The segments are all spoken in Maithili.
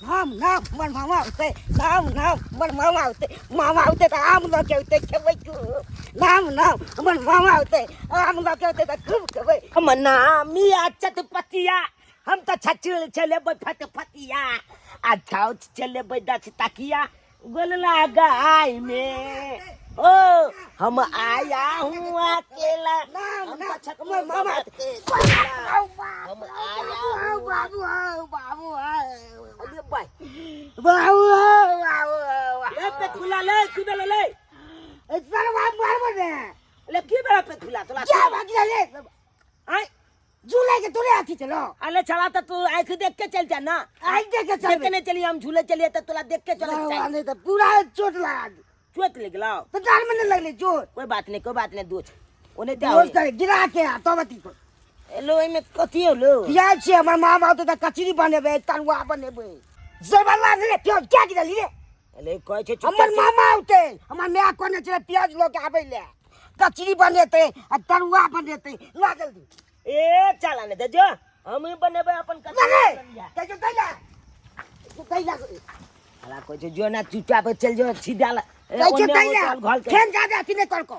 हम नाम हमर मामा औतै, नाम नाम हमर मामा औतै, मामा औतै तऽ आम लऽ के औतै, खेबै खूब। नाम नाम हमर मामा औतै, आम लऽ के औतै तऽ खूब खेबै। हमर नाम मिया चटपटिया, हम तऽ छचल चलेबै फटफटिया, आ छाउच चलेबै दस तकिया गोलला गाय में। ओ हम आया हूँ अकेला, नाम हम नाम तऽ छचल हमर मामा औतै। हम आया हूँ। बाबू हौ, बाबू हौ, अरे भाई बाबू हौ, बाबू हौ। ले पे खुला ले, की बेला ले सरवा मारबो ने। ले की बेला पे खुला तोला? क्या भाग ले आय झूले के तोरे अथी चलो। अरे चला तो तू आंख देख के चल जा ना। आंख देख के चल। देख के नहीं चली, हम झूले चलिए तो तोला देख के चले। नहीं तो पूरा चोट लगा दी। चोट लग लाओ। तो जान में नहीं लगले चोट। कोई बात नहीं, कोई बात नहीं, दोस्त ओने ते दोस्त करे गिरा के आ तो बती को। एलो एमे कथी होलो? प्याज छे, हमर माँ बाप तो कचरी बनेबे, तरुआ बनेबे। जबरला रे प्याज क्या गिरली रे? अरे कहै छै हमर मामा औते, हमर माय कोने छले प्याज लऽ के आबै ले, कचरी बनेतै आ तरुआ बनेतै। ला जल्दी। ए चला ने दे जो, हम ही बनेबै अपन कचरी। ला रे कहै छै दैला दैला। अला कहै छै जो ना चुपचाप चल जो सीधा ला। कहै छै दैला घर के फेन जादे अथी नहि करको।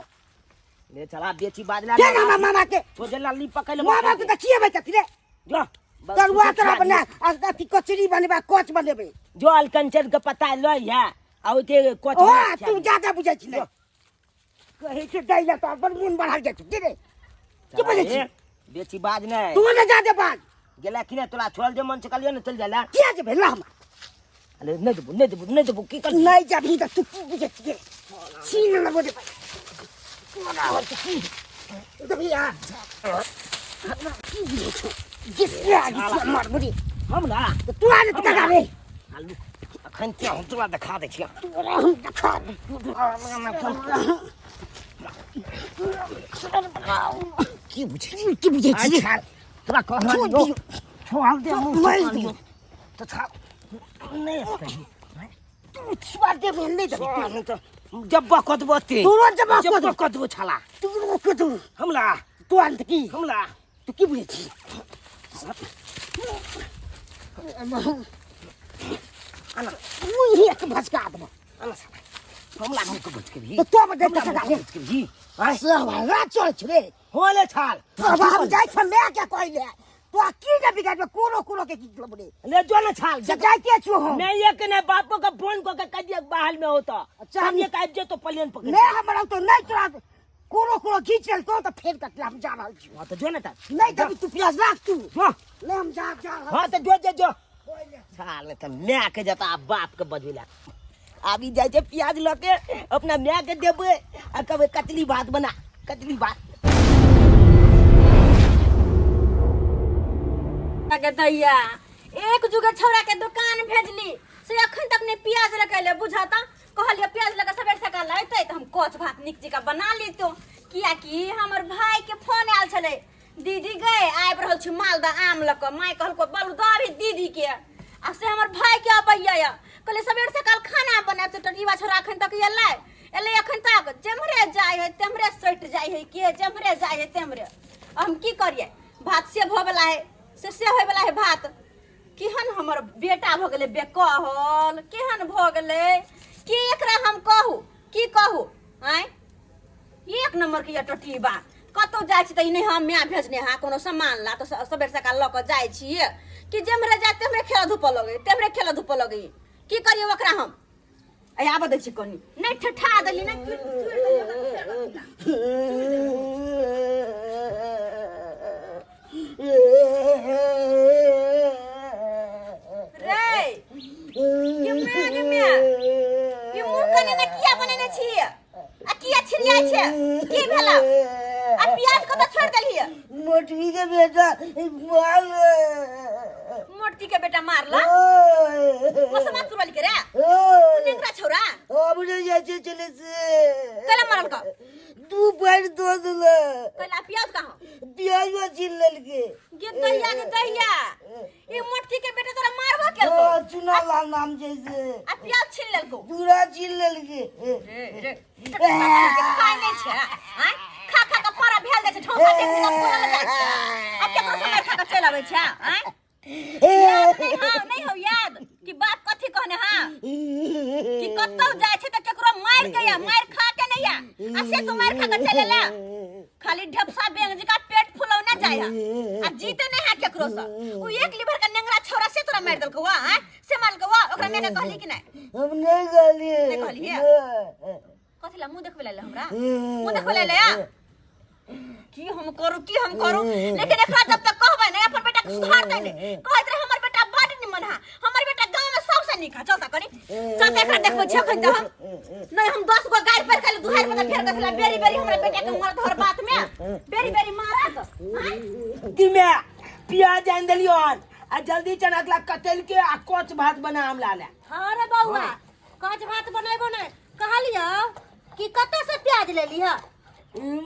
ले चला बेची बाजला। फेन हमर मामा के सोझे लाली पकड़ ले। मामा के तऽ खिएबै कथी रे? जो तरुआ तोरा बना आ अथी कचरी बनेबै, कच बनेबै। जो अलकंचन के पता लय है आ ओके कच। ओ तू जादे बुझै छी ने। कहै छै दैला तऽ बड़ मोन बढ़ल जाइ छै रे। की बजै छी? बेची बाज नहि। तू ने जादे बाज। गेला कि नहि तोरा छोड़ल जे मन छै कहलियै ने चल जाला। किया जेबै ला हमरा? अरे नहि देबो, नहि देबो, नहि देबो, की कर? नहि जाबही तऽ तू की बुझै छियै? छीन लेबो रे भाइ। तोरा होत की देबही? आ की बुझै छौ? जिसके आगे छियै मारबो रे। हम ना तऽ तू आ ने तू कका रे। आलू अखन क्या हम तोरा देखा दै छियै। तोरा हम देखा दै। की बुझै छी? की बुझै छी? तोरा कहलहुँ छोड़ दियौ। छोड़ दे, मारि दियौ। तऽ छा नहि कही। तू छुआ देबे नहि देबे? नहीं तऽ जब्बा कदबो ते। तोरो जब्बा कऽ जब्बा देबो। कदबो छाला। तोरो कऽ देबो। हमला तू अंत की हमला तू की बुझै छी? आना मुँह एक भसका देबो। आना साला, हमला हम के बच के भी तो तो बजे हमला तक हम के बच के भी आय सवाला चल रे। होले छाल। अब हम जाइ छ मैं क्या कहले तो की ने बिगाड़ कोनो कोनो के की मतलब रे? ले जो ना छाल से जाइते छु हम। मैं ये के नहीं बापो का फोन को के कह दिया बाहर में होता। अच्छा, हम ये कह जे तो प्लेन पकड़। मैं हमरा तो नहीं तोरा कोनो कोनो खींच लेलको तो फेर कटला। हम जा रहल छी। हां तो जो ना ता। नहीं तभी तू प्याज राख तू। जो नहीं हम जा जा रहल। हां तो जो जो जो छाल त my के जता बाप के बजला आबि जाइ छै। प्याज लऽ के अपना my के देबै आ कहबै कचली भात बना, कचली भात। के दैया एक जुगे छौड़ा के दुकान भेजली से अखन तक नहीं प्याज लगैले। बुझाता कहलिए प्याज लगा सबेर सकाल अयतै तऽ हम कच भात नीक जकाँ बना लितौ, कियाकि हमर भाई के फोन आयल छलै, दीदी गए आबि रहल छी मालदह आम लऽ कऽ। माय कहलको बालू दऽ अबही दीदी के, आ से हमर भाई के अबैया यऽ। कहलिए सबेर सकाल खाना बनायब तऽ टटीबा छौड़ा अखन तक एलै एलै अखन तक जेम्हरे जाइ है तेम्हरे सटि जाइ है के, जेम्हरे जाइ है तेम्हरे। हम की करियै? भात से भऽ वला है से होय वला है भात। केहन हमर बेटा भऽ गेलै बेकहल, केहन भऽ गेलै की एकरा हम कहू, की कहू? आँय एक नंबर के टटीबा कतौ जाइ छी तऽ ई नहि हम माय भेजने हाँ कोनो सामान ला तऽ सबेर सकाल लऽ कऽ जाइ छियै कि जेम्हरे जाइ तेम्हरे खेलऽ धूपऽ लगै, तेम्हरे खेलऽ धूपऽ लगै। की करियै ओकरा हम? आइ आबऽ दै छी कनी, नहि ठेठा देली नहि चुरि चुरि देली ओकरा खेलऽ धूपऽ। रे गे माय, गे माय, ई मुँह कने ने किया बनेने छी आ किया छिड़ियाइ छै? की भेला? आ प्याज कतऽ छोड़ि देलियै? मोटकी के बेटा मार। मोटकी के बेटा मारला मसमा तुरल के रे नेंगरा छौरा? हमरे जाइ छै चले से। कैला मारल का? दू पैर दो देले। कैला? प्याज कहाँ? प्याज में छीन लेलके। गे दहिया, गे दहिया, ई मोटकी के बेटा तोरा मारबो केलको? हाँ, चुना लाल नाम जैसे। आ प्याज छीन लेलको? पूरा छीन लेलके। रे रे खाय नहि छै आँय, खा खा के पारा भेल जाइ छै, ठौसा देख के पूरा जाइ छै आ केकरो से मारि खा के चलि अबै छै। आँय याद नहि हौ? नहि हौ याद? कि बाप कथी कहने हाँ कि कतौ जाय छै त केकरो मार के या मार खा के नहीं या आ से तू मार खा के चले ला खाली ढपसा बेंग जी का पेट फुलौना जाय हा आ जीते नहीं है केकरो से उ एक लीवर का नेंगरा छोरा से तोरा मार देलको वा हां से मारलको वा ओकरा मैंने कहली कि नहीं हम नहीं कहलिए। नहीं कहलिए? कथी ला मुंह देखबे ला हमरा मुंह देखबे ला आ की हम करू की हम करू लेकिन एकरा जब तक कहबै नहीं अपन बेटा के सुधारतै नहीं कहैत रहे हमर बेटा बड निमन हा हमर बेटा गांव में सबसे नीक हा चलता कनी चलता एकरा देखबै छी अखन तऽ हम नहीं हम 10 गो गारि पढ़ के दुहार पर फेर कथला बेरी बेरी हमरा बेटा के मारत हर बात में बेरी बेरी मारत आँय? दिमे प्याज आनि देलियो हन आ जल्दी चना अगला कटैल के आ कच भात बना हम ला ले। हाँ रे बौआ कच भात बनेबो ने कहलियो कि कतऽ से प्याज लेली ह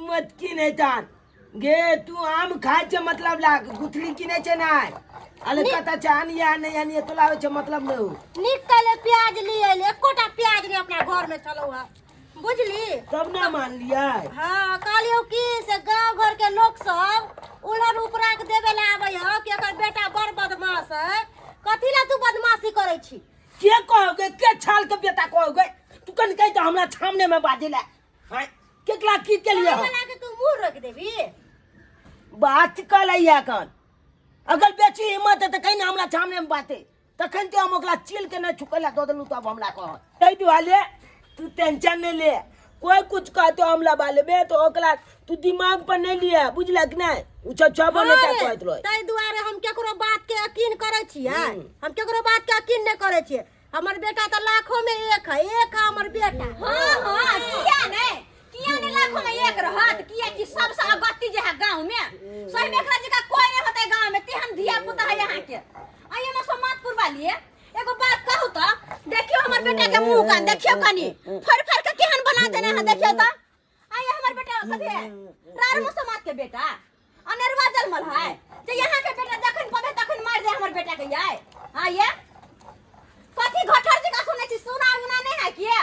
मत की नहीं तान गे तू आम खाय छे मतलब लाग गुथली की नहीं छे नाय अरे कता चान या नहीं यानी तो लावे छे मतलब नहीं हो। नीक कैले प्याज ली अइले एकोटा प्याज नहीं अपना घर में छलौ है बुझली तब ना मान लिया हाँ कहलियो कि से गांव घर के लोग सब उलहन उपरा के देवे ला आबै ह कि एकर बेटा बड़ बदमाश है कथी ला तू बदमाशी करै छी के कहोगे के छाल के बेटा कहोगे तू कन कह तो हमरा सामने में बाजे ला हां केकरा की के लिए हो वाला के तू मुंह रोक देबी बात कर लिया कन अगर बेची हिम्मत है तो कहीं ना हमरा सामने में बाते तखन तो हम ओकरा चील के न छुकला दऽ देलहुँ तब हमरा कह ताहि दुआरे तू टेंशन नहीं ले कोई कुछ कहतो हमला बाले में तो ओकरा तू दिमाग पर नहीं लिया बुझलक नहीं उ सब सब नेता कहत रहे। ताहि दुआरे हम केकरो बात के यकीन करै छियै हम केकरो बात के यकीन नहि करै छियै हमर बेटा तऽ लाखों में एक है एक है हमर बेटा। हाँ हाँ किया नहीं किया नहीं लाखों में एक रहत किया कि सबसे अगत्ती जे है गांव में सही में एकरा जगह कोई नहीं होता है गांव में तेहन धिया पुता है यहाँ के आइए ना समाजपुर वाली एगो बात कहू तो देखियो हमर बेटा के मुंह कान देखियो कनी फर फर के केहन बना देने है देखियो तो आइए हमर बेटा कथी है रार मुसमात के बेटा अनेरवा जन्मल है जे यहाँ के बेटा जखन पदे तखन मार दे हमर बेटा के याय हाँ ये कथी घठर जका सुनै छी सुना उना नहीं है किया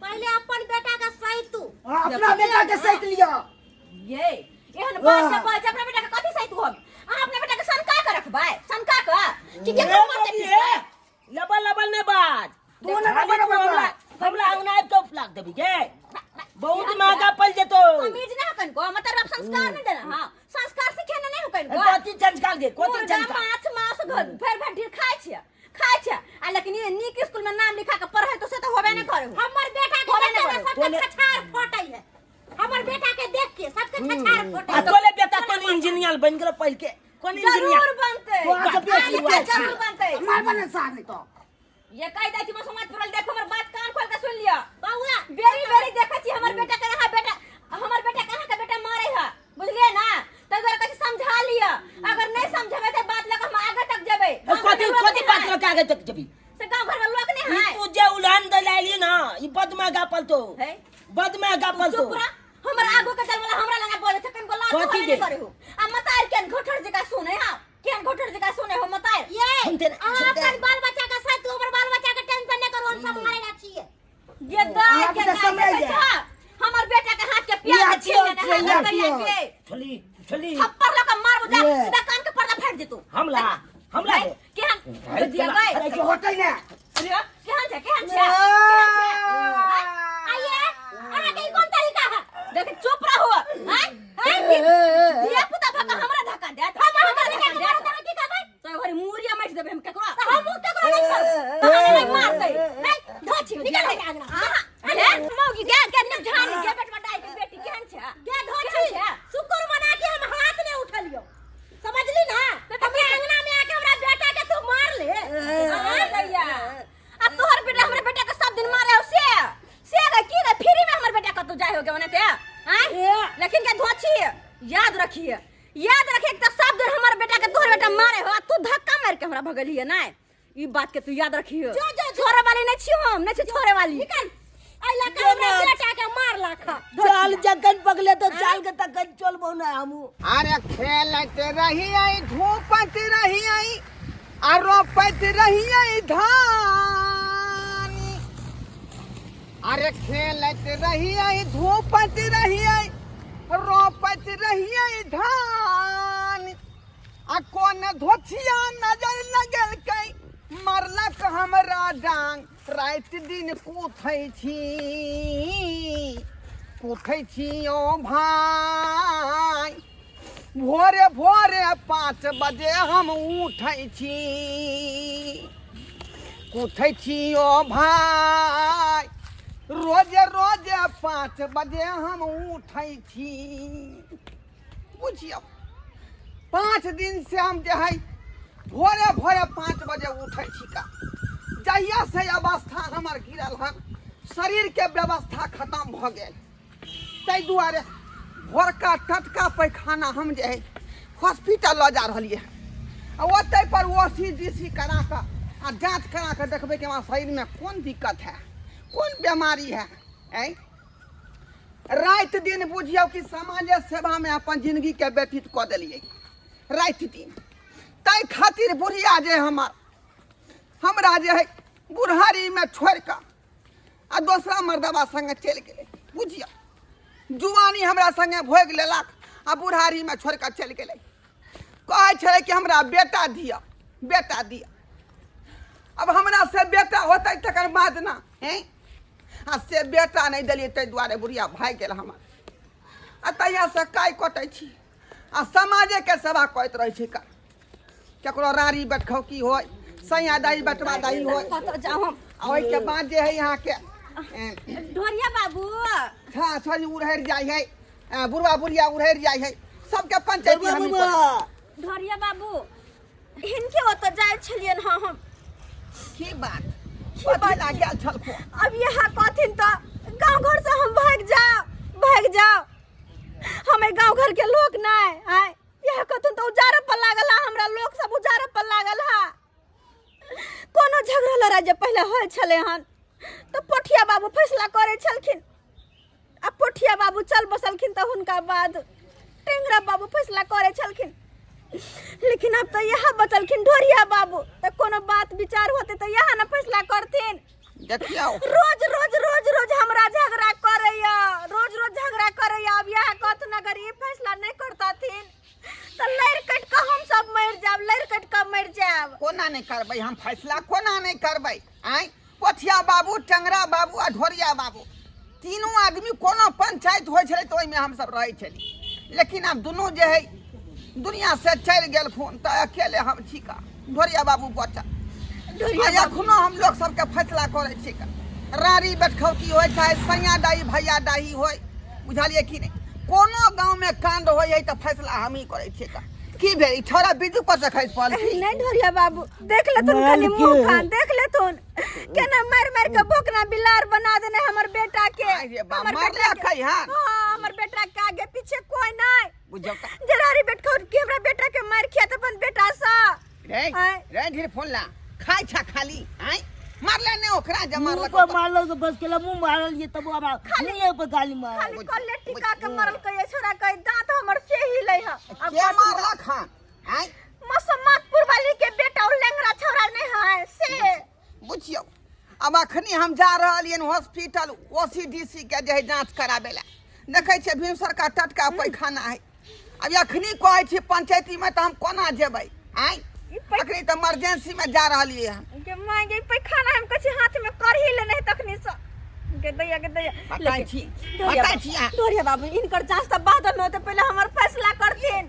पहले अपन बेटा के सही तू हाँ, अपना बेटा के सैत लियो। ये एहन बात के बात अपना बेटा के कथी सही तू हम अहाँ अपना बेटा के सनका के रखबै सनका के कि केकरो मरते ए, लबल लबल ने बाज तू ना लबल लबल बाज। हमरा अंगना आबि के उपलाक देबी गे बहुत महंगा पड़ जेतो। तमीज ना हकन को मतलब आप संस्कार नहीं देना हां संस्कार सीखे ना नहीं हकन को कथी संस्कार गे कथी मुर्गा संस्कार माछ मांस घर भर भर ढेर खाय छियै खाय छियै आ लेकिन ये नीक स्कूल में नाम लिखा के पढ़े तो से तो होबे नहीं करे हमर बेटा के होबे देखे नहीं ने करे। सबके छछार फटै है हमर बेटा के देख के सबके छछार फटै आ तोले बेटा कोन इंजीनियर बन गेल पहिल के कोन इंजीनियर जरूर बनते तोरा से बेसी आ, हुआ जरूर बनते मार बने सार नहीं तो ये कह दै छी समाज पुरल देखो हमर बात कान खोल के सुन लियो बौआ बेरी बेरी देखै छी हमर बेटा के यहाँ बेटा हमर बेटा कहाँ के बेटा मारे है बुझलिए ना तै दुआरे कहै छी समझा लिअ अगर नहीं समझेबै तऽ बात लऽ कऽ हम आगे तक जेबै कथी कथी बात लऽ के आगे तक जेबी से गाँव घर में लोक नहीं ई है तू जे उल्हन दिलाइली ना ई बदमागा पलतो है बदमागा पलतो चुप रह हमर आगू के चल वाला हमरा लगा बोले छै कनको लाज कथी नहीं गे? करे हो आ मतार केन घोठर जका सुने हा केन घोठर जका सुने हो मतार ये सुनते ना, अहाँ सुनते अपन बाल बच्चा के साथ तू हमर बाल बच्चा के टेंशन नहीं करू हम संभाले ला छियै ये दाय अहाँ के के दाय समय देखै ये। छह? हमर बेटा के हाथ के प्याज ये छीन लेने छियो, है ये करिया छियो। के छली छली थप्पड़ लगा मारबो जा ये। सीधा कान के पर्दा फाड़ जेतू हमला हमला है, केहन अरे दिया केना? गए अरे जो होतै ने अरे केहन छै केहन छै केहन छै आँय? आइए अहाँ के ई कोन तरीका है देख चुप रहो आँय? आँय? धिया पुता भका हमरा धक्का देत हम अहाँ हमरा के धक्का धक्का देत देबै की करबै तो घरे मुरिया माटि देबै हम केकरो तऽ हमहूँ केकरो नहि छोड़बै तहन नहि मारतै नहीं धोची निकल ले आंगना अरे मौगी गे गे ने झानी गे बेटवा डाइ के बेटी केहन छै गे धोची केहन छै? शुक्र मना के हम हाथ नहीं उठलियो समझली ना हमरा अंगना में आके हमरा बेटा के तू मार ले अरे भैया अब तोहर बेटा हमरे बेटा के सब दिन मारे हो से से गे की गे फ्री में हमर बेटा कतौ जाय हो गे ओने ते आँय लेकिन के धोची याद रखिए याद रखिए त सब दिन हमर बेटा के तोहर बेटा मारे हो आ तू धक्का मार के हमरा भगलिए ना ई बात के तू याद रखिए जो, जो, जो। छोड़े वाली नहीं छी हम नहीं छी छोड़े वाली निकल ऐ लका हमरा बेटा के मार लाखा चाल जखन पकले तो चाल के तखन चलबो ना हमू। अरे खेलत रहियै धूपत रहियै आ रोपैत रहियै धान अरे खेलत रहियै धूपत रहियै रोपैत रहियै धान आ कोन धोथिया नजर लगलकै मरलक हमरा डांग राति दिन कुथै छी कुथै छी ओ भाय भोरे भोरे 5 बजे हम उठै छी उठै छी ओ भाय रोजे रोजे 5 बजे हम उठै छी। बुझियौ 5 दिन से हम जे है भोरे भोरे 5 बजे उठै छी का। जहिया से अवस्था हमर गिरल हन, शरीर के व्यवस्था खत्म भऽ गेल, ताहि दुआरे भोरका टटका पैखाना हम जे है हॉस्पिटल लऽ जा रहलियै आ ओतहि पर ओ सी डी सी करा कऽ आ जाँच करा कऽ देखबै कि हमरा शरीरमे कोन दिक्कत है, कोन बीमारी है। आँय राति दिन बुझियौ कि समाजे सेवामे अपन जिंदगीके व्यतीत कऽ देलियै राति दिन। ताहि खातिर बुढ़िया जे हमर हमरा जे है बुढ़ारीमे छोड़ि कऽ आ दोसरा मर्दबा संगे चलि गेलै। बुझियौ जुआनी हमरा संगे भोगि लेलक आ बुढ़ारीमे छोड़ि कऽ चलि गेलै। कहै छलै कि हमरा बेटा दिअ, बेटा दिअ। अब हमरा से बेटा होतै तकर बाद ना, हैं? आ से बेटा नहि देलियै ताहि दुआरे बुढ़िया भागि गेल हमर। आ तहियासँ काइ कटै छी आ समाजेके सेवा करैत रहै छी। का केकरो राड़ी बैठखौकी होय, सैया दाही बटवा दाही होय, कतऽ जाउ हम? आ ओहिके बाद जे है अहाँके ढोरिया बाबू छा छड़ी उड़हरि जाइ है, बुढ़वा बुढ़िया उड़हरि जाइ है, सबके पंचायती हमही करै। ढोरिया बाबू हिनके ओतऽ जाइ छलियनि हँ हम। की बात कथी ला गेल छलखो? अब यहाँ कहथिन तऽ गाँव घर से हम भागि जाउ, भागि जाउ, हमे गाँव घर के लोक नहि आय। यह कहथुन तऽ उजारऽ पर लागल हा, हमरा लोक सब उजारऽ पर लागल हा। कोनो झगड़ा लड़ाई जे पहिले होइ छलै हन तऽ पोठिया बाबू फैसला करै छलखिन, आ पोठिया बाबू चल बसलखिन तऽ हुनका बाद टेंगरा बाबू फैसला करै छलखिन। लेकिन आब तऽ इएह बचलखिन ढोरिया बाबू, तऽ कोनो बात विचार होतै तऽ इएह ने फैसला करथिन। देखियौ रोज रोज रोज रोज हमरा झगड़ा करैया, रोज रोज झगड़ा करैया। अब इएह कहथुन अगर ई फैसला नहि करतथिन तऽ लड़ि कटि कऽ हम सब मरि जायब, लड़ि कटि कऽ मरि जायब। कोना नहि करबै हम फैसला, कोना नहि करबै? आँय पोठिया बाबू, टेंगरा बाबू आ ढोरिया बाबू तीनू आदमी कोनो पंचायत होइ छलै तऽ ओहिमे हमसब रहै छली। लेकिन आब दुनू जे है दुनिया से चलि गेलखुन तऽ अकेले हम छी का, ढोरिया बाबू बचल। आ एखनो हम लोग सबके फैसला करै छी का। राड़ी बैठखौती होइ चाहे सैया दाही भैया दाही होइ, बुझलियै कि नहि? कोनो गाँवमे काण्ड होइ है तऽ फैसला हमही करै छियै का। की भेल ई छौड़ा बिजू पर से खसि पड़ल की? नहीं ढोरिया बाबू देख लेथुन, खाली मुंह खान देख लेथुन केना मार मार के भोकना बिलार बना देने हमर बेटा के। आइ रे बा, हमर मारलक बेटा के है हन। हाँ, हमर बेटा के आगे पीछे कोई नहीं। बुझौ का। जरारी बेटखौट के हमरा बेटा के मार खिया अपन बेटा सा। रे आँय। रे ढेर फोन ला खाइ छा खाली। आँय मारले ने ओकरा जे मुंह मारलक पर ओकरा। मारलक तो बस केला मुंह मारल ये तब अब मुंह पर गाली मार। खाली कल्ले टिका के मरल कहिए छोरा कहि दांत हमर से ही लै ह। अब के मारलक हन? आँय मसम्मातपुर वाली के बेटा ओ लेंगरा छोरा नहीं है से। बुझियौ अब अखनी हम जा रहलियन हॉस्पिटल ओसीडीसी के जे है जांच कराबे ला। देखै छियै भिनसर का टटका पैखाना है। अब अखनी कहै छी पंचायती में तऽ हम कोना जेबै? आँय अखनी तऽ इमरजेंसी में जा रहलियै हन। गे माय गे, पैखाना हम कहै छी हाथ में करही लेने है तखनी से। गे दैया, गे दैया। बताइ छी, ढोरिया बताइ छी अहाँ। ढोरिया बाबू इनकर जांच तऽ बाद में होतै, पहिले हमर फैसला करथिन,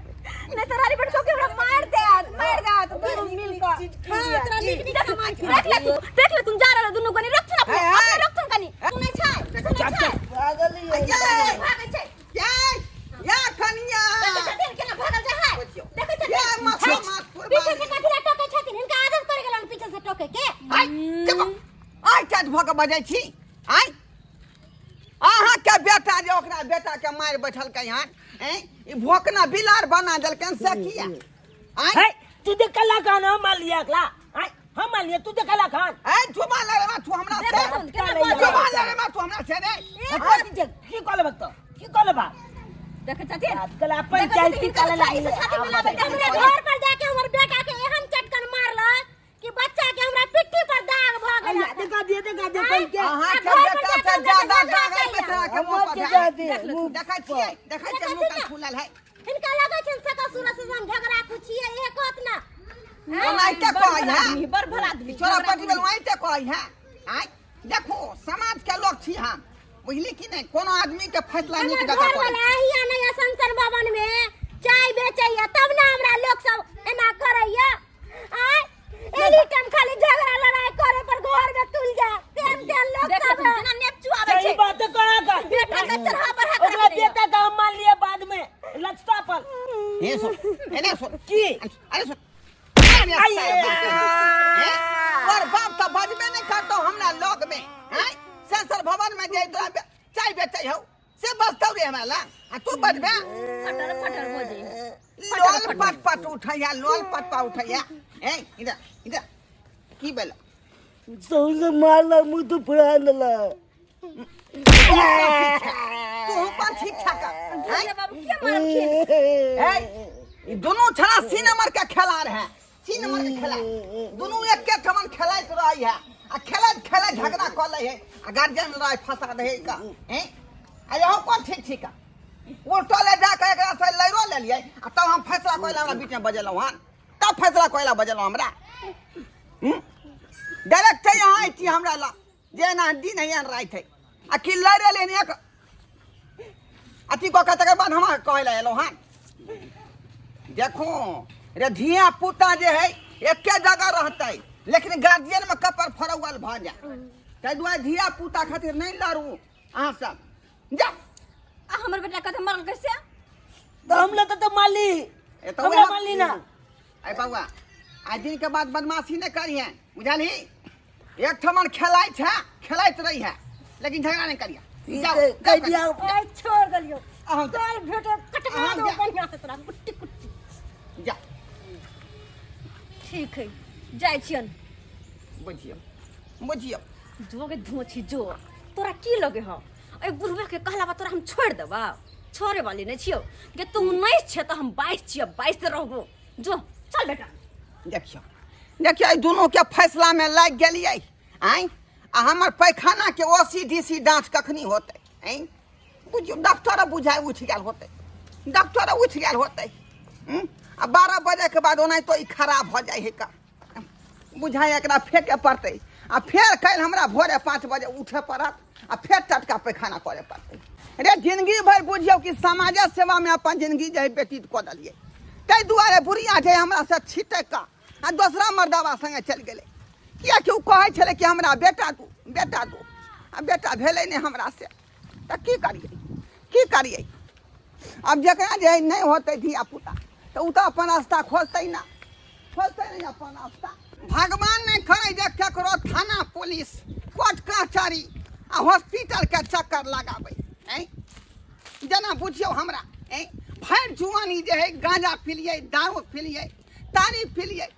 नहीं तो रानी बेटको के हमरा मार देत, मार देत दुनू मिल कऽ। हां, तोरा नीक नीक सामान खिला। देख ले तू, देख ले तुम जा रहल दुनू कनी रखथुन अपने, हे, हे। अपने रखथुन कनी। सुनै छै, सुनै छै। पागल ही है। ये। भागै छै। ये, ये कनिया। देखै छथिन केना भागल जाइ है? बुझियौ। देखै छथिन? ये माथा माथ पीछे से कथी ला टोकै छथिन? हिनका आदत पड़ि गेलन पीछे से टोकै के। आइ चुप, आइ टच भऽ कऽ बजै छी। आइ अहाँ के बेटा जे ओकरा बेटा के मारि बैठलकै हन, ऐं ई भोकना बिलार बना देलकैन से किया? आइ हे तू देख कला खान हम मार लिया अगला। आय हम मार लिया तू देख कला खान। ऐ जुबान लड़े मा तू हमरा से। देखो तुम, केना बोलै? जुबान लड़े मा तू हमरा से रे। की कहले भक्त, की कहले बा? देखै छथिन? आजकल अपन पंचायती हिनकर कला छाती से छाती मिलाबै छै। हमरा घर पर जाके हमर बेटा के एहन चटकन मारलक कि बच्चा के हमरा पिट्ठी पर दाग भ गेल। देखा दिए, देखा दिए कल के। अहाँ के आ घर पर बेटा जाके से हमरा ज्यादा बेटा दाग है के बेटा के मुंह पर के है। जादे, मुंह देखै छियै, देखै छियै मुंह पर फूलल है। हिनका लगै छनि सकल सूरत से हम झगड़ा कुछिए एक होत ना। ओनाहिते बड़ कहै भला है आदमी, बड़ भला आदमी छोरा पटी बेल ओनाहिते कहै है आय देखो समाज के लोग छी हम बुझली कि नहीं कोनो आदमी के फैसला नीक हमर जकाँ घर करै वाला हिया नहीं संसर भवन में चाय बेचैया तब ना हमरा लोग सब एना करैया आय एनी टाइम खाली झगड़ा लड़ाई करे पर घर में तुल जा तेल तेल लोग देख सब लेथिन, जेना नेपचू आबै सही छै बात करा का बेटा के चढ़ा बढ़ा ओकरा कर बेटा का हम मान लिए बाद में लचता पर हे सुन एने सुन की अरे सुन अरे आइए। साहब, हैं? तोर बाप तऽ बजबे नहि करतौ हमरा लग में हैं सेंसर भवन में जे तोरा चाय बेचै हौ से बजतौ रे हमरा लग आ तू बजबे फटर फटर बजै लोल पट पट उठैया लोल पट पट उठैया ए इधर इधर की भेल सौसे मारला मुँह तो फुरा देला तू पर ठीक ठाक हैं? बाबू के मारब ए ई दुनू छड़ा सी नंबर के खेलाड़ है सी नंबर के खेला दुनू एके ठमन खेलाइत रहै है आ खेलैत खेलैत झगड़ा कऽ लै है आ गार्जियन लड़ाई फंसा दै है का हैं आ यहो कोन ठीक ठीक है उल्टो ले जाके एकरा से लड़ो लेलियै आ तब हम फैसला कोइला हमरा बीच में बजेलहुँ हन तब फैसला कोइला बजेलहुँ हमरा डायरेक्ट यहाँ अयती हमरा ला जे एना दिन है एहन राति है आ कि लड़े लेने एक अथी कऽ के तकर बाद हम कहै लए एलहुँ हन देखो रे धिया पुता जे है एके जगह रहतै लेकिन गार्जियन में कपर फरौल भऽ जाए ताहि दुआरे धिया पुता खातिर नहि लड़ू अहाँ सब जा आ हमर बेटा कते मरल कैसे तो हम लोग तो माली ए तो हमरा वएह- माली ना अरे बउआ आइ दिन के बाद बदमाशी नहि करिहे बुझलही एक ठमन खेलाइत है खेलाइत रही है लेकिन झगड़ा नहीं करिए जाओ कह दिया ए छोड़ देलियो अहाँ जाओ। चल भेटे कटवा अहाँ दो जा। बढ़िया से तोरा कुट्टी कुट्टी जा ठीक है जाइ छियन बुझियौ बुझियौ जो के धोछी जो तोरा की लगे हो एहि बुढ़वा के कहला बा तोरा हम छोड़ देबा छोड़े वाली नहीं छियौ के तू 19 छे तऽ हम 22 छियै 22 रहबो जो चल बेटा देखियौ देखियौ एहि दुनूके फैसलामे लागि गेलियै आँय आ हमर पैखानाके ओ सी डी सी जाँच कखनी होतै आँय बुझियौ डॉक्टर बुझाइ उठि गेल होतै डॉक्टर उठि गेल होतै हूँ? आ 12 बजेके बाद ओनाहितो ई खराब भऽ जाइ हइ का बुझाइ एकरा फेंके पड़तै आ फेर काल्हि हमरा भोरे 5 बजे उठे पड़त आ फेर टटका पैखाना करे पड़तै रे जिंदगी भरि बुझियौ कि समाजे सेवामे अपन जिंदगी जे है व्यतीत कऽ देलियै ताहि दुआरे बुढ़िया जे हमरा से छिटक कऽ आ दोसरा मर्दाबा संगे चलि गेलै किएकि ओ कहै छलै कि हमरा बेटा दू बेटा दू आ बेटा भेलै नहि हमरा से तऽ की करियै की करियै आब जकरा जे नहि होतै धियापुता तऽ ओ तऽ अपन रास्ता खोजतै ने खोजतै नहि अपन रास्ता भगवान नहि करै जे ककरो थाना पुलिस कोर्ट कचहरी आ हॉस्पिटलके चक्कर लगाबै आँय जेना बुझियौ हमरा आँय भरि जुआनी जे है गाँजा पिलियै दारू पिलियै तारी पिलियै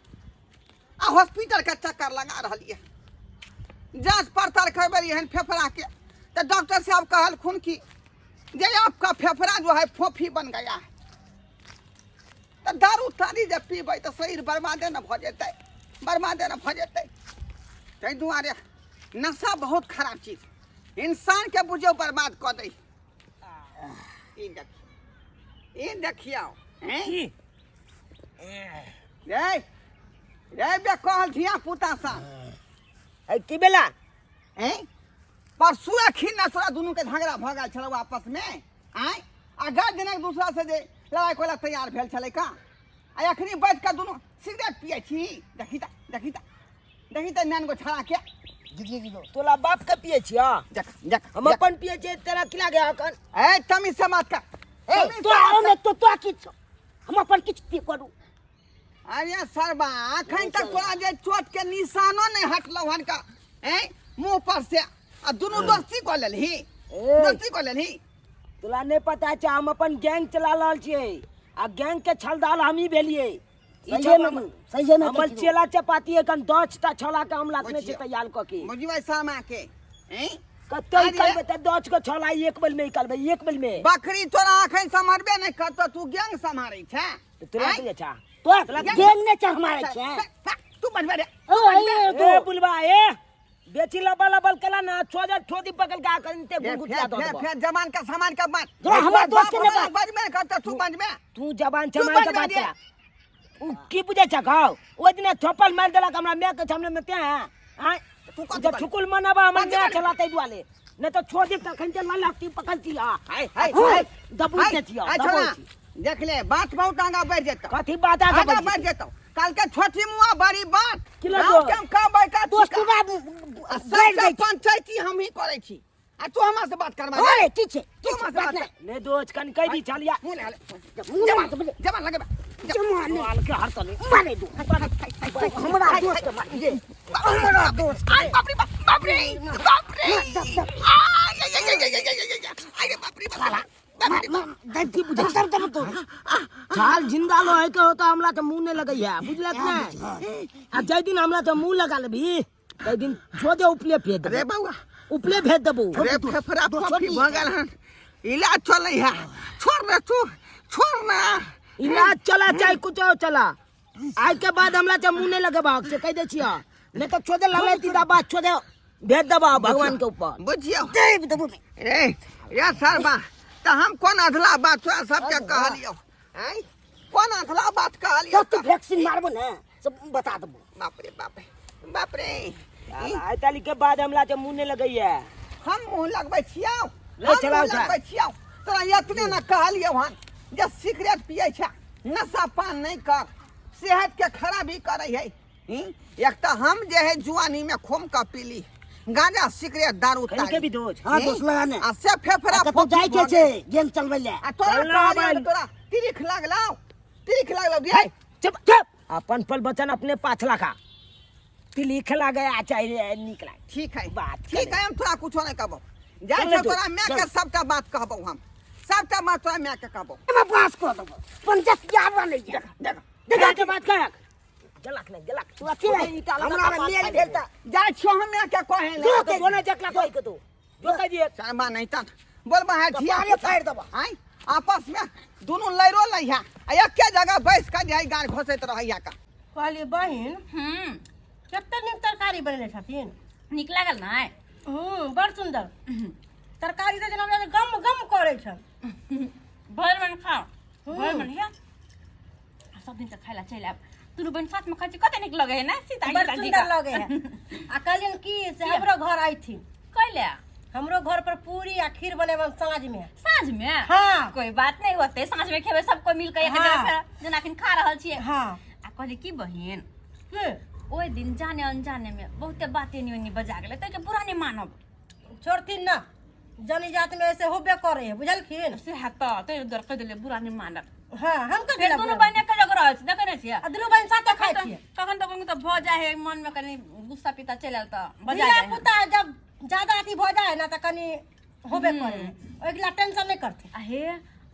आ हॉस्पिटलके चक्कर लगा रहलियै जाँच पड़ताल करबेलियै हन फेफड़ाके तऽ डॉक्टर साहब कहलखुन कि जे आपका फेफड़ा जो है फोफी बन गया है तऽ दारू तारी जे पीबै तऽ शरीर बर्बादे ने भऽ जेतै बर्बादे ने भऽ जेतै ताहि दुआरे नशा बहुत खराब चीज इंसानके बुझियौ बर्बाद कऽ दै ई देखियौ ई देखियौ हैं की रे रे बे कहल धिया पुता सा है की बेला हैं परसू अखिन ना तोरा दुनू के झगड़ा भऽ गेल छलौ आपस में आँय आ गए दिन एक दूसरा से जे लड़ाई कोला तैयार भेल छलै का आ अखनी बैठ कऽ दुनू सिगरेट पियै छी देखी तऽ देखी तऽ देखी तऽ नान गो छड़ा के तोला बाप के पिए छिया देख देख हम अपन पिए छियै तेरा की लागे अखन ए तमीज से बात कर ए तमीज से तोरा बात कर। ओने तो तोरा किछु हम अपन किछु की करू अरे सरबा अखन तक तोरा जे चोट के निशानो नहीं हटलौ हन का हैं मुंह पर से आ दुनू दोस्ती कऽ लेलही ए। दोस्ती कऽ लेलही तोला नहीं पता छै हम अपन गैंग चला रहल छियै आ गैंग के छलदार हमही भेलियै ई सही छल ने हम- सही ने हमर चेला चपाती एखन 10 टा छौला के हम राखने छियै बुझियौ। तैयार कऽ के बुझबै शर्मा के हैं कते अरे। निकलबै तऽ 10 गो छौला एक बेल में निकलबै एक बेल में बकरी तोरा अखन सम्हारबे नहि करतौ तू गैंग सम्हारै छै तोरा आँय? की अच्छा तोरा गैंग नहि चढ़ मारै छै तू बनबे रे ओ ए ए बुलबा ए बेची लबल लबल केला ना छोजा छोदी पकड़ के आकर इनते गुटगुटिया दो फेर देबो। फेर जवान का सामान का बात जो हमर दोस्त के बाप ने बात। बनबे करतौ तू बनबे तू जबान तू चमार के बनबे बात रे। करा उ की बुझै छ गौ ओहि दिना थप्पल मारि देलक हमरा माय के सामने में तें आँय तू कथी जब कहली? ठुकुल मनाबा हमर कथी माय कहली? चला ताहि दुआरे नहीं तो छोड़ दे तखन ते ललकती पकड़ती आ हाय हाय हाय दबू के छियो हाय दबू छोड़ा छी। देख ले बात बहुत आगा बढ़ जेतौ कथी बात आगा आगा बढ़ बढ़ जेतौ कल के छोटी मुआ बड़ी बात की लग गाँव के हम कहबै का दोस्त छिका। तू आ गाड़ि सबटा दै छी। पंचायती हम ही करै छी आ तू हमरा से बात करबा ओए की छै तू हमरा से बात कर। नहीं दोस्त कन कह दी चलिया मुँह लगा ले। मुँह जमा लगा ले। जमा लगेबा जमा ले माल के हर तले मारे दो हमरा दोस्त के मारे दे हमरा दोस्त आई बाप रे बाप बाप रे बाप रे आई आई आई आई आई आई आई रे बाप रे बाप बाप रे बाप। की बुझे दब दब तो छाल जिंदा लो है के होता हमला तो मुंह नहीं लगई है बुझलक ना आ जाय दिन हमला तो मुंह लगा लेबी तै दिन छोड़ दे उपले भेज अरे देबो बउआ उपले भेज देबो अरे फेफड़ा फफी भऽ गेल हन इलाज चलै है छोड़ ना तू छोड़ ना इलाज चला चाहे कुछ और चला आज के बाद हमला तो मुंह नहीं लगेबा से कह दे छिया नहीं तो छोड़ दे लगे तीदा बात छोड़ दे भेज देबा भगवान के ऊपर बुझियौ देब देबो रे रे सरबा तऽ हम कोन अधला बात तोरा सबके कहलियौ आँय कोन अधला बात कहलियौ तो तू वैक्सीन मारबो ने सब बता देबो बाप रे बाप रे बाप रे ई, आइ ताली के बाद हमला तो मुंह नहीं लगई है हम मुँह लगबै छियौ ले हम चलाउ मुँह छै। लगबै छियौ तोरा एतने ने कहलियौ हन जे सिगरेट पियै छै नशा पान नहि कर सेहत के खराबी करै है ई, एक तऽ हम जे है जुआनी में खूब कऽ पीली गांजा सिगरेट दारू कहीं के तारी भी दोस्त हां ई, दोस्त लगाने आ से फेफड़ा कतौ फोफी जाय के भऽ छै गेल। गेम चलबै ले आ तोरा चल ना कहलियौ भाई। तऽ तोरा तिरिख लागलौ तिरिख लागलौ रे चुप चुप अपन पल बचन अपने पाछला का तिली खेला गया चाहे निक लाग ठीक है बात ठीक है हम तोरा कुछो नहीं कहबो जाइ चल छौ तू, तोरा माय चल। के सबटा बात कहबो हम सबटा बात तोरा माय के कहबो हम पास कर देबो पंचायत आबा नहीं देख देख देखा के बात कर जलक नहीं जलक तू अथी रही हमरा में मेल भेल त जाइ छियो हम माय के कहे ले जो के जोने जकला कोई के तू जो कह दिए शर्मा नहीं तन बोलबा है धिया कपारे फाड़ि देबो। आय आपस में दुनू लड़ो लइहा आ एके जगह बैस के जाय गाड़ घोसैत रहैया का कहलियै बहिन हम्म कते नीक तरकारी बनेने छथिन नीक लागल ने हूँ बड़ सुन्दर तरकारी तऽ जेना बुझाइ छै गम गम करै छल भरि मन खाओ भरि मन हिया सब दिन तऽ खाय ला चलि आयब दुनू बहिन साथ में खाइ छी कते नीक लगै है ने सीता बड़ गीता जी सुन्दर का लगे है आ कहलियनि की से हमरो घर अयथिन कैले हमरो घर पर पूरी आ खीर बनेबनि साँझ में साँझ में हाँ। कोई बात नहीं होते साँझ में खेबै सब कोई मिल के एक हाँ। जगह फेर जेना अखन खा रहल छियै हाँ आ कहली की बहिन की ओहि दिन जाने अनजाने में बहुते बात एनी ओनी बजा गेलै ताहिके बुरा नहि मानब छोड़थिन ना जनी जात में ऐसे होबे करे है बुझलखिन से है तऽ ताहि दुआरे कहि देलियै बुरा नहि मानब हाँ हम कथी फेर लए दुनू बुरा बहिन एके जगह रहै छै देखै नहि छियै आ दुनू बहिन साथे खाइ छियै कखन तऽ कखन तऽ भऽ जाइ है मन में कनि गुस्सा पिता चलि आयल तऽ बजा धिया जाइ है पुता जब ज्यादा अथी भऽ जाइ है ना तऽ कनि होबे करे है ओहिके लिए टेंशन नहि करथिन आ हे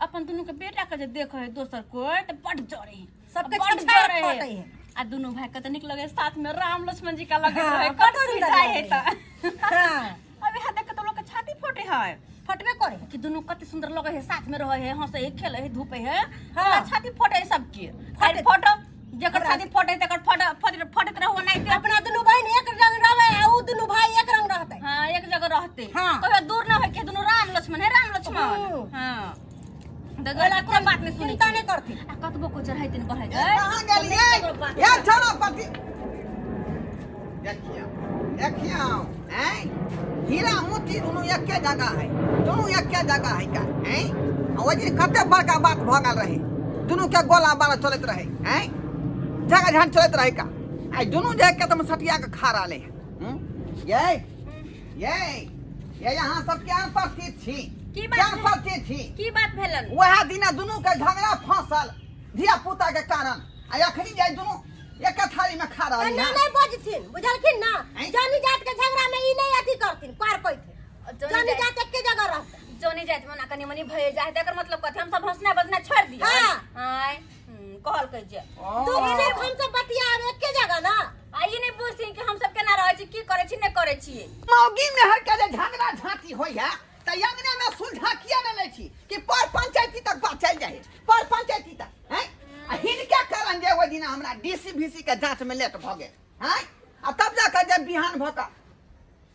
अपन दुनू के बेटा के जे देखै है दोसर कोइ तऽ बड जरे है सबके बड छिछार जरे है फटै है। आ दुनू भाई के तऽ नीक लगे साथ में राम लक्ष्मण जी का लगे हाँ, है बड कतौ भी सुंदर जाइ है लगे। तऽ हाँ अब यहाँ देख के तऽ लोग के छाती फटे है फटबे करे है कि दुनू कते सुंदर लगे है साथ में रहे है हंसे है खेले है धूपे है हाँ। हाँ छाती फटे है सबके फाट फटो जेकर छाती फटे तेकर फट फट फटत रहो नहीं ते अपना दुनू बहिन एक रंग रहबै आ उ दुनू भाई एक रंग रहतै हाँ एक जगह रहते हाँ। कहियो दूर ना होय के दुनू राम लक्ष्मण है राम लक्ष्मण हम्म। हाँ तऽ गोला कोनो बात नहीं सुनै चिंता नहीं करथिन आ कतबो को चढ़ैतिन बढ़ै कहाँ गेलियै ये छोड़ो पति देखियौ देखियौ हैं हीरा मोती दुनू एके जगह है दुनू एके जगह है का हैं आ ओहि दिन कते बड़का बात भऽ गेल रहे दुनू के गोला बाला चलैत रहे हैं झगड़ा झांट चलैत रहे का आइ दुनू जे के तुम सटिया के खा रहले हैं हम्म? ये ये ये यहाँ सब क्या पड़ती छी की बात क्या है? पड़ती छी की बात भेलन वएह दिना दुनू के झगड़ा फंसल धिया पुता के कारण आ अखनी जाय दुनू एक थाली में खा रहल एना नहीं बजथिन बुझलखिन ना आँय? जानी जात के झगड़ा में ई नहीं अथी करथिन पार पैथिन जनी जानी जात- जात एके जगह रहतै जनी जाइत मना कनि मनि भए जाय तकर मतलब कथी हम सब हंसना बजना छोड़ दियै हाँ। आय कहल कहै जे दुख सुख हम सब बतियाब एके जगह ना आ ई नहि बुझथिन कि हम सब केना रहै छी की करै छी नहि करै छियै मौगी मेहर के जे झगड़ा झांटी होइया तऽ अंगने में सुलझा किया नहि लै छी कि पर पंचायती तक बात चलि जाइ पर पंचायती तक हैं आ हिनके कारण जे ओहि दिना हमरा डीसी भीसी के जांच में लेट भऽ गेल हैं आ तब जाकर जब बिहान भऽ कऽ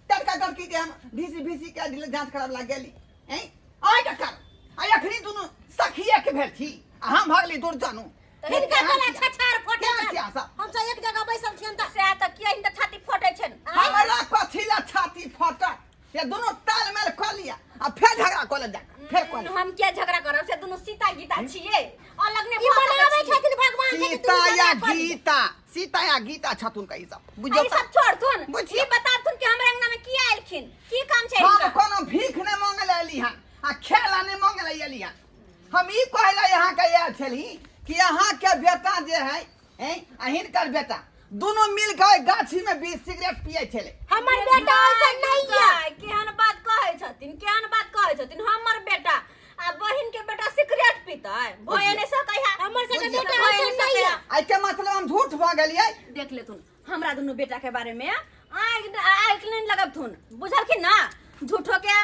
तड़का तड़की के हम डीसी भीसी के जांच करब लग गेली हैं आइ के कारण आ अखनी दुनू सखिए के भेल छी आ हम भऽ गेली दुर्जनू हिनका गला छछार फटे क्या छनि। छियै सब? हम सब एक जगह बैसल छियनि तऽ सएह तऽ किया हिनकर छाती फटै छनि हमरा कथी ला छाती फटत ये दुनू तालमेल कऽ लिअ आ फेर झगड़ा कऽ ले जा फेर कऽ ले हम किया झगड़ा करब से दुनू सीता गीता छियै अलग नहि ई भऽ सकै मनाबै छियै। छथिन भगवान के कि सीता दुनू या झगड़ा कऽ लिअ। गीता सीता या गीता छथुन का ई सब आ बुझियौ ई सब छोड़थुन बुझियौ। ई बताथुन कि हमरा अंगना में किया एलखिन की काम छै हम हिनकर? कोनो भीख नहि मांगे लए एली हन आ खेला नहि मांगे लए एली हन हम ई कहै लए अहाँके आयल छली कि अहाँके बेटा जे है हैं आ हिनकर बेटा दुनू मिल के गाछी में बीस सिगरेट पिए छलै हमर बेटा ऐसा नहीं है केहन बात कहै छथिन केहन बात कहै छथिन हमर बेटा आ बहिन के बेटा सिगरेट पीतै भए नहि सकै है हमर सबके बुझियौ। बेटा भए ऐसा नहि नहीं सकै है है। आइ के मतलब हम झूठ भऽ गेलियै देख लेथुन हमरा दुनू बेटा के बारे में आगि आगि नहि लगबथुन बुझलखिन ना झूठो के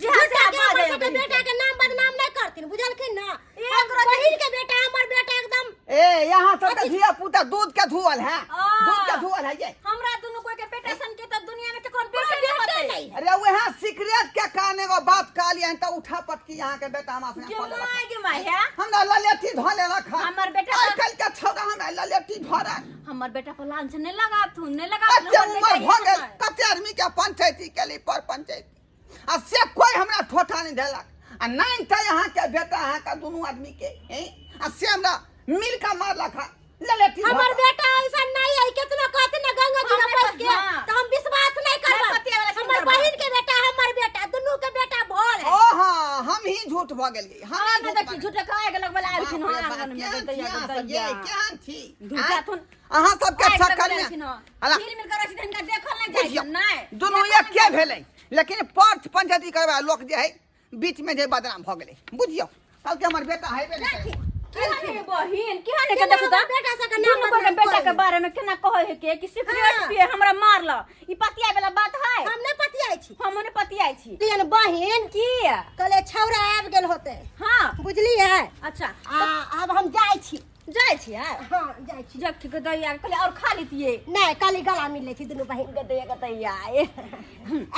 जेहा झूठा सेहा के हमर बाजै सबके बेटा के नाम बदनाम नहीं करथिन बुझलखिन ना एक रति- बहिन के बेटा हमर बेटा एकदम ए यहाँ सबके धिया पुता दूध के धुअल है आ। दूध के धुअल है ये हमरा दुनू कोई के बेटा सन के त दुनिया में केकरो बेटे नहीं होते नहीं अरे वहाँ सिगरेट के कारण एगो बात कहलियै त उठा पटकी यहाँ के बेटा हमरा संगे गे कऽ लेलक। माय गे माय है हमरा ललेठी धऽ लेलक हन। हमर बेटा आइ काल्हि के छौड़ा हमरा ललेठी धरत हमर बेटा पर लांछन नहीं लगाथुन नहीं लगाथुन कते हमर उमर बेटा भऽ गेल ई कते आदमी के पंचायती केली पर पंचायती आ से कोई हमरा ठोठा नहीं देलक आ नहीं तऽ अहाँके बेटा अहाँके दुनू आदमी के हैं? आ से हमरा मिल के मारलक हन ललेठी धऽ हमर कऽ। बेटा ऐसा नहीं है कितना कहते ना गंगा जी हमें में पैस के हाँ। तो हम विश्वास नहीं मैं पतिया वाला करब से हमर करब। बहिन के बेटा हमर बेटा दुनू के बेटा भोल है ओ हाँ हम ही झूठ भऽ गेलियै हम हाँ ही ना झूठ देखी भऽ झूठे कहे के लगबे आयल बाप रे हन बाप, आंगन में केहन दैया छी अहाँ सब दैया ये केहन छी झूठा आँय? थुन अहाँ सबके आगि चक्कर लगबे में आएलखिन हन। हला हिल मिल कर रहे हिनका देखल नहीं जाइ बुझियौ छनि, नहीं दुनू एके भेलै लेकिन पर्च पंचायती करबा लोक जे है बीच में जे बदनाम भऽ गेलै बुझियौ कहलकै हमर बेटा हेबे नहि करै। केहन है बहिन केहन है के केना देखू त हमर बेटा सबके नाम दुनू कोई के बदनाम बेटा के करै। बारे में केना कहै है के कि सिगरेट हाँ। पिए हमरा मारल ई पतिया वाला बात है हम नहीं पतियाई छी हम नहीं पतियाई छी बुझलियै ने बहिन की कहले छौड़ा आबि गेल होते हां बुझलियै अच्छा आ आब हम जाइ छी जाइ छियै हाँ जाइ छी जब ठीक दैया कहले और खा लेतियै नहि कहली गला मिल लै छी दुनू बहिन गदैया गदैया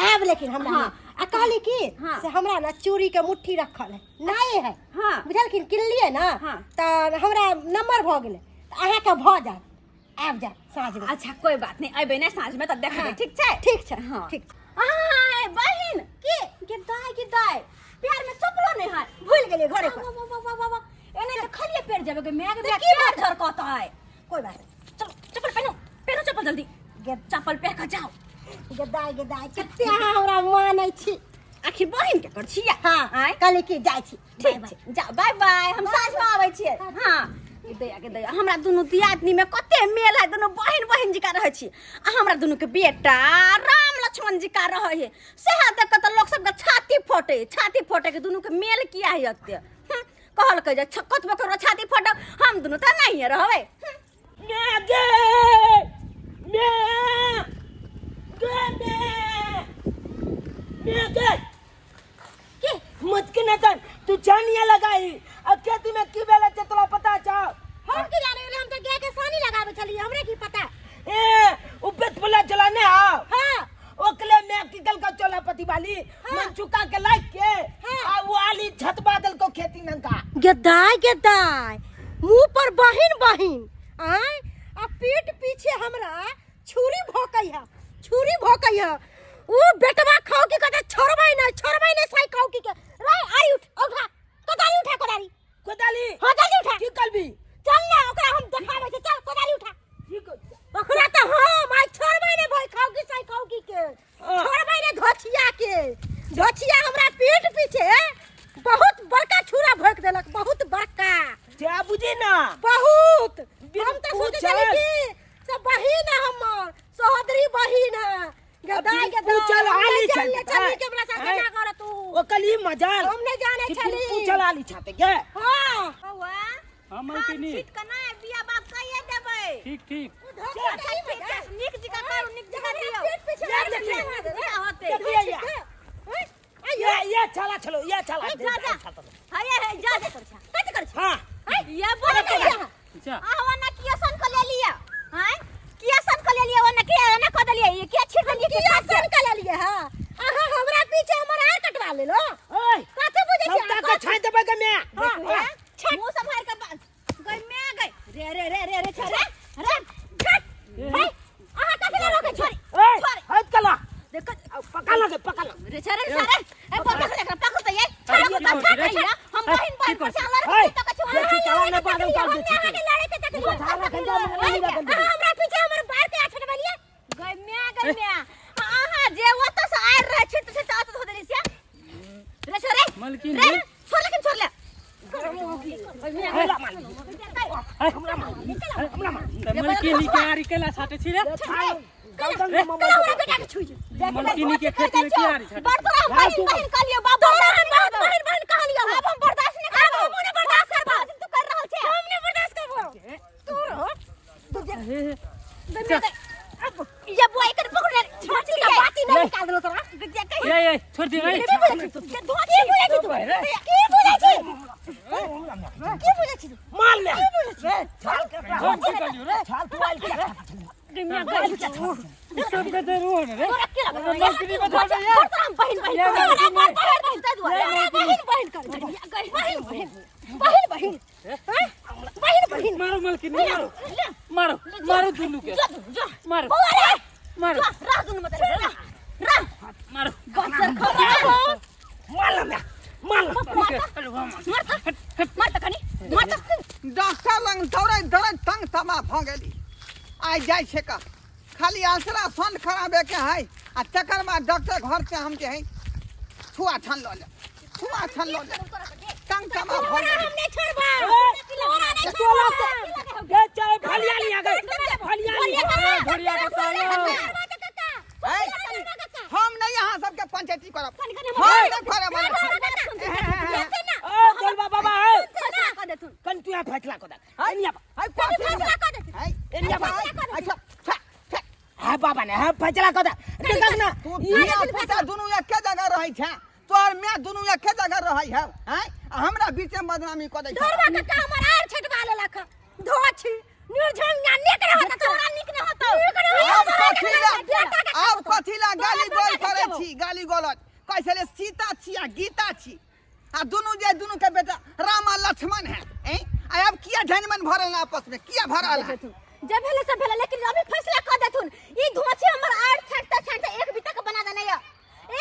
आयब लेकिन हमरा हाँ। आ कहली की हाँ। से हमरा ना चूड़ी के मुट्ठी रखल है नहीं है हाँ। बुझलखिन किनलियै ना हाँ। तऽ हमरा नंबर भऽ गेलै तऽ अहाँके भऽ जायत आबि जायब साँझमे अच्छा कोई बात नहीं अबे ना साँझ में तब देखबै हाँ। ठीक छै ठीक छै हाँ ठीक छै आय बहिन की के दाय के दाय प्यार में चपलो नहीं है भूलि गेलियै घरे पर वाह वाह वाह वाह वाह एने तो खालिए पेड़ जाबे के मैं के तऽ की पैर झरकत है कोई बात नहीं चलो चप्पल पहनो पहनो चप्पल जल्दी गे चप्पल पहन के जाओ गे दाय गे दाय कते अहाँ हमरा मानै छी आखिर बहिन के कर छियै हाँ आय कहली की जाइ छी ठीक छै जा बाय बाय हम साँझ में आबै छियै हाँ ई दया के दया हमरा दुनू दियादनी में कते मेल है दुनू बहिन बहिन जिका रहै छी आ हमरा दुनू के बेटा राम लक्ष्मण जिका रहै है सेहा देख के तऽ लोक सबके छाती फटे छाती फटे के दुनू के मेल किया है एते कहलकै जे कतबो ककरो छाती फटब हम दुनू तऽ नहिए रहबै मैं गे मैं गे मैं मैं गे की मुझके न जान तू जानिया लगाई अब खेती में की बेला छै तोरा पता छौ हम की जाने हम तऽ गाय के सानी लगाबै छलियै हमरे की पता ए ऊपर बोला चला ने आओ हाँ ओकले में की गल का चोला पति वाली मन चुका के लाइक के आ वो आली छत बादल को खेती नंका गेदाय गेदाय मुंह पर बहिन बहिन आय आ पीठ पीछे हमरा छुरी भोकै है छुरी भोकै है ऊ बेटवा खाओ की कहते छोड़बै नहीं छोड़बै नहीं साई खाओ की के रे आई उठ उठा कोदारी उठा कोदारी कोदाली हां जल्दी उठा की करबी चल ना ओकरा हम देखाबै छै चल कोदारी उठा ठीक ओकरा तऽ हम आइ छोड़बै नहीं भाई खाओ की साई खाओ की के हाँ। छोड़बै नहीं धोछिया के धोछिया हमरा पीठ पीछे बहुत बड़का छुरा भोक देलक बहुत बड़का जा बुझी ना बहुत बिन हम तऽ सोचै पूछल। छली कि से बहिन है हमर सहोदरी बहिन है गदाय बिन पूछल आली चल छल। चली के हमरा साथे हैं? ना कर तू ओकली मजाल हम नहीं जाने कि बिन छली पूछल आली छाते गे हां बौआ हाँ मालकिनी छीट के ना बिया बाप कहिए देबै ठीक ठीक धोखा दही में ठीक छै, नीक जकाँ करू नीक जकाँ दियौ पीठ पीछे या मारि देखी। देलक। इएह होतै देखिए या या या छाला छलो या छाला जा जा हे हे जा जा कथि करै छी हां ये बोल जा आवा ना किया सन के ले लिया हैं किया सन के ले लिया ओना किया एना क देलियै ये किया छीट देलियै किया सन के लेलियै हां अहाँ हमरा पीछे हमर आर कटवा लेलो ओए कथि बुझै छी सबटा के छाइ देबै के मैं मुंह सम्हार के गई मैं गई पका लगे पका लगे रे छरे रे छरे ए पकड़ ले पकड़ त ये छोड़ को त छाट भैया हम बहिन बहिन पर से लड़ ए, के तो कछु देखी चला ना बादल काट दे हम अहाँके लड़े के तकलीफ झाड़ा खंजा में नहीं लगन दे हमरा पीछे हमर बार के आछट बलिए गय म्या गय म्या आहा जे ओत से आर रहे छिट छिट आत धो देली से रे छोरे मलकिन रे रे। छोड़ लेकिन छोड़ ले हमरा मार हमरा मार हमरा मार त मलकिनी के आरी केला छाटे छी रे हमरा बेटा के छुई मलकिनी के खेत में की आरी छाटे बड़ तोरा हम बहिन बहिन कहलियो बाप तोरा हम बहुत बहिन बहिन कहलियो अब हम बर्दाश्त नहीं करब हम नहि बर्दाश्त करबो तू कर रहल छे हम नहि बर्दाश्त करबो तू रहो हे, ये बुआ एकर पकड़ ले छोटी का बाती नहीं निकाल देलो तोरा ए ए छोड़ दे ए की बोलै छी तू की बोलै छी तू की बोलै छी की बोलै छी तू मार ले छाल के हम की कहलियो रे छाल तू आइल के ई सब के जरूर रे तोरा के लगल मलकिनी बता दे बड़ तोरा हम बहिन बहिन ये तोरा मलकिनी। बड़ बहिन बहिन दुआरे बहिन बहिन कर बहिन बहिन बहिन बहिन हैं? बहिन बहिन मारो मलकिनी मारो मारो मारो दुनू के जा जा मारो बौआ रे मारो जा राह दुनू मत रे राह राह मारो गसर खबर मार ले मार ले मार त मार त कनी मार त डॉक्टर लग दौड़ैत दौड़ैत तंग तबाह भऽ गेली आइ जाइ छै का खाली अल्ट्रासाउंड कराबैके है आ तकर बाद डॉक्टर घर से हम जे है छुआ छान लऽ लेब छुआ छान लऽ लेब तंग तबाह भऽ तोरा गेली हम नहीं छोड़बो तोरा नहीं छोड़बो ये चाहे फलियाली आ गए फलियाली घोड़िया के तालो है हम नहीं अहाँ सबके पंचायती करब हम नहीं करब ओ गोलबा बाबा है कन तू यहाँ फैसला कर दे एनिया है फैसला कर दे है एनिया बा अच्छा छा छा हां बाबा ने हां फैसला कर दे देख ना तू धिया पुता दुनू एके जगह रहै छै तोहर माय दुनू एके जगह रहै है हैं आ हमरा बीच में बदनामी कऽ दै छै तोरबा काका हमर आर छटवा लेलक धोछी निर्झंगा नीक रहत तोरा नीक नहि होतौ नीक रहत आब कथी ला आब कथी ला गाली गोल करै छी गाली गलौज कहै छलै सीता छी आ गीता छी आ दुनू जे दुनू के बेटा राम आ लक्ष्मण है हैं आ अब किया झनमन भरल है आपस में किया भरल है जे भेलै से भेलै लेकिन अभी फैसला कऽ देथुन ई धोछी हमर आर छाटता छाटता एक बीता के बना देने या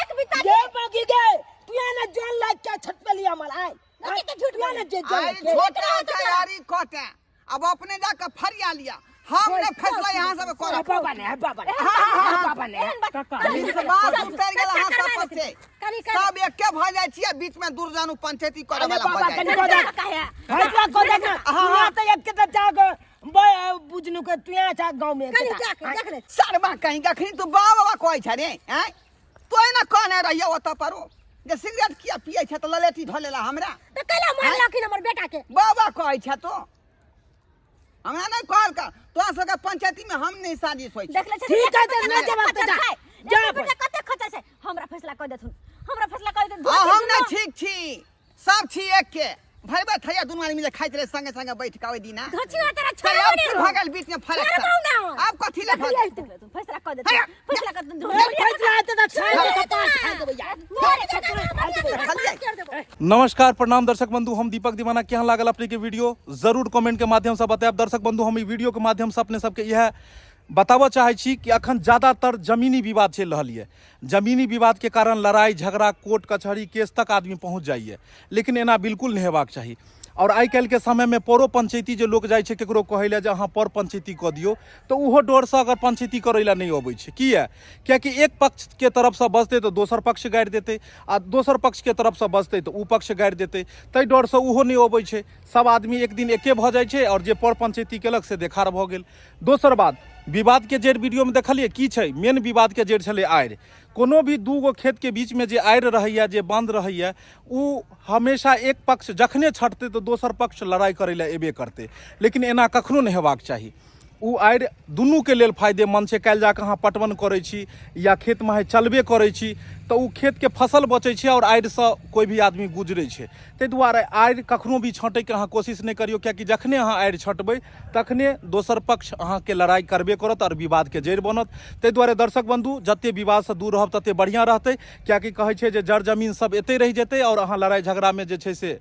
एक बीता ये बाकी गए तू यहाँ ना जान लाग क्या छत पे लिया मल आए के झूठ तू यहाँ ना जे जान आई के छोटा तैयारी कटे अब अपने जाके फरिया लिया हम ने फैसला यहाँ सब हाँ करब बाबा ने हाँ बाबा ने हाँ बाबा ने काका विश्वास उतर गेल अहाँ सब पर से सब एके भऽ जाइ छियै बीच में दूर जानू पंचायती करे अरे वाला बाबा भऽ जाइ कनी को देख फैसला को देख ना हाँ, तू यहाँ तो एक के तो जाग बुझनु के तू यहाँ जा गांव में कनी देख देख ले सरबा कहीं कखनी तू बाबा बाबा कहै छ रे आँय तो ना कहने रहियो ओतऽ पर ओ, जे सिगरेट किया पियै छै तऽ ललेटी धऽ लेला हमरा तऽ कैला मारलखिन हमर बेटा के बाबा कहै छ तो हमरा नहि कहलका तोरा सबके पंचायती में हम नहीं साजिश होइ छै देख ले ठीक है, तऽ नहि जेबाक तऽ जा। जा अपन। कते खर्चा छै हमरा फैसला कऽ देथुन हमरा फैसला कऽ देथुन आ हम नहि ठीक छी सब छी एक के भरबे थैया दुनू आदमी जे खाइत रहे संगे संगे बैठ के ओहि दिना धोचिया तोरा तऽ छोड़बो आब नहि की भऽ गेल बीच में फरक छोड़बो ना। आब कथी ले भऽ गेल फैसला कऽ देथुन हैया। फैसला कऽ देथुन फैसला हेतै तऽ छानि के कपार खा देबै यार। खालियै नमस्कार प्रणाम दर्शक बंधु हम दीपक दीवाना केहन लागल अपने के वीडियो जरूर कमेंट के माध्यम से बतायब दर्शक बंधु हम ई वीडियो के माध्यम से अपने सबके इएह बताबऽ चाहै छी कि अखन ज़्यादातर जमीनी विवाद चलि रहल यऽ जमीनी विवाद के कारण लड़ाई झगड़ा कोर्ट कचहरी केस तक आदमी पहुँच जाइए लेकिन एना बिल्कुल नहि हेबाक चाही आओर आइ काल्हिके समयमे परो पंचैती जे लोक जाइ छै ककरो कहै लए जे अहाँ पर पंचैती कऽ दियौ तऽ ओहो डरसँ अगर पंचैती करै लए नहि अबै छै किया कियाकि एक पक्षके तरफसँ बजतै तऽ दोसर पक्ष गारि देतै आ दोसर पक्षके तरफसँ बजतै तऽ ओ पक्ष गारि देतै ताहि डरसँ ओहो नहि अबै छै सब आदमी एक दिन एके भऽ जाइ छै आओर जे पर पंचैती केलक से देखार भऽ गेल दोसर बात विवादके जड़ि वीडियोमे देखलियै की छै मेन विवादके जड़ि छलै आड़ि कोनो भी दू गो खेतके बीचमे जे आड़ि रहैए जे बान्ध रहैए ओ हमेशा एक पक्ष जखने छटतै तऽ दोसर पक्ष लड़ाइ करै लए एबे करतै लेकिन एना कखनो नहि हेबाक चाही ओ आड़ि दुनूके लेल फायदेमन्द छै काल्हि जाकऽ अहाँ पटवन करै छी या खेतमे अहाँ चलबे करै छी तऽ ओ खेतके फसल बचै छै आओर आड़िसँ कोइ भी आदमी गुजरै छै ताहि दुआरे आड़ि कखनो भी छँटैके अहाँ कोशिश नहि करियौ किएकि जखने अहाँ आड़ि छँटबै तखने दोसर पक्ष अहाँके लड़ाइ करबे करत आओर विवादके जड़ि बनत ताहि दुआरे दर्शक बन्धु जतेक विवादसँ दूर रहब ततेक बढ़िआँ रहतै किएकि कहै छै जे जड़ जमीन सब एतहि रहि जेतै आओर अहाँ लड़ाइ झगड़ामे जे छै से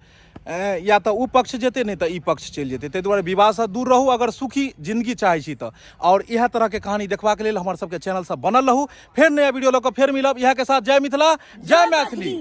या तऽ ओ पक्ष जेतै, नहि तऽ ई पक्ष चलि जेतै। ताहि दुआरे विवादसँ दूर रहू अगर सुखी जिंदगी चाहै छी तऽ। आओर इएह तरहके कहानी देखबाक लेल हमर सबके चैनलसँ बनल रहू। फेर नया वीडियो लऽ कऽ फेर मिलब। इएह के साथ जय मिथिला, जय मैथिली।